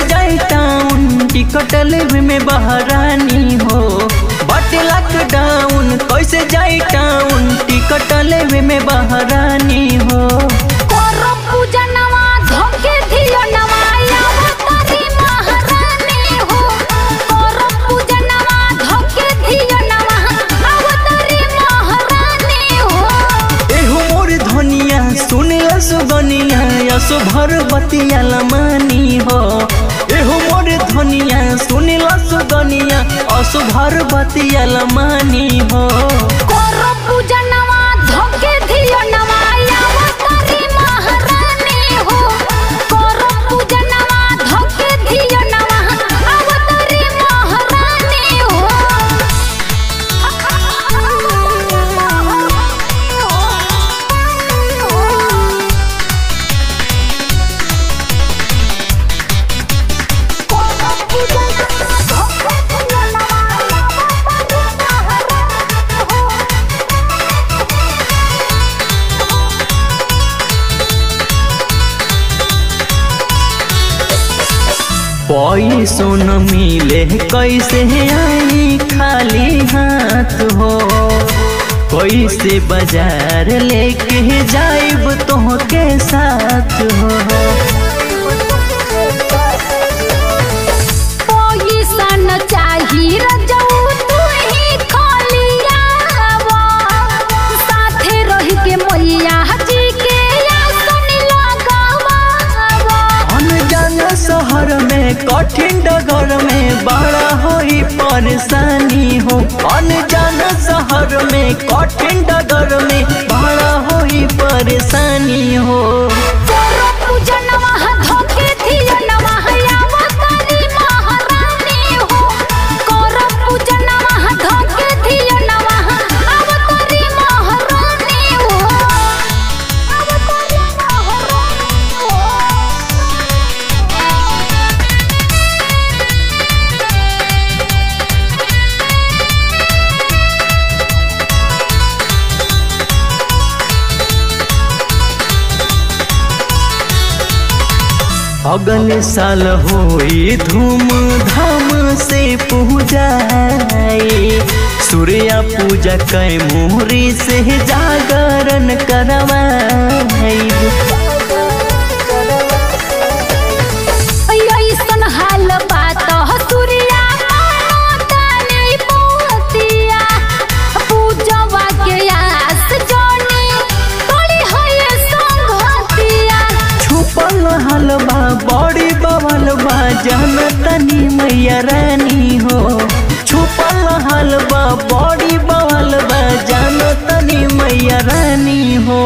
जाई town ticket लेवे में बहरानी हो। बाटे लॉकडाउन कैसे जाई टाउन टिकट लेवे में बहरानी हो। करो पूजा नवा धोके धियो नवा अवतारी महारानी हो। करो पूजा नवा धोके धियो नवा अवतारी महारानी हो। एहो मोर धनिया सुन सुगनिया यसो भर बतिया लमानी हो। एहो मोर धनिया सुन सुगनिया असो भर बतिया लमानी हो। करो पूजा नवा धोके धियो नवा अवतारी महारानी हो। करो पूजा नवा धोके धियो नवा अवतारी महारानी हो। पैसो न मिले कैसे आई खाली हाथ हो। कैसे बाजार लेके जाइब तोहके साथ हो। पैसा न चाही रजऊ तू ही खाली आवा, साथे रह के मैया जी के आसन लगावा। अनजान शहर में कठिन डगर में बड़ा होई परेशानी हो। अनजान शहर में कठिन डगर में बड़ा होई परेशानी हो। करो पूजा नवा धोके धियो नवा अवतारी महारानी हो। करो पूजा नवा धोके धियो नवा अवतारी महारानी हो। अवतारी महारानी हो। अगले साल होई धूम धाम से पूजाई, सूर्या पूजा कै मोरी से जागरण करवाई। ऐसन हाल बात सूर्या ताने मोतिया, पूजवा के आस जोनी तोड़ी है संगतिया। छुपल हलवा बड़ी बवलवा जान तनी मैया रानी हो। छुपल हलवा बड़ी बवलवा जान तनी मैया रानी हो।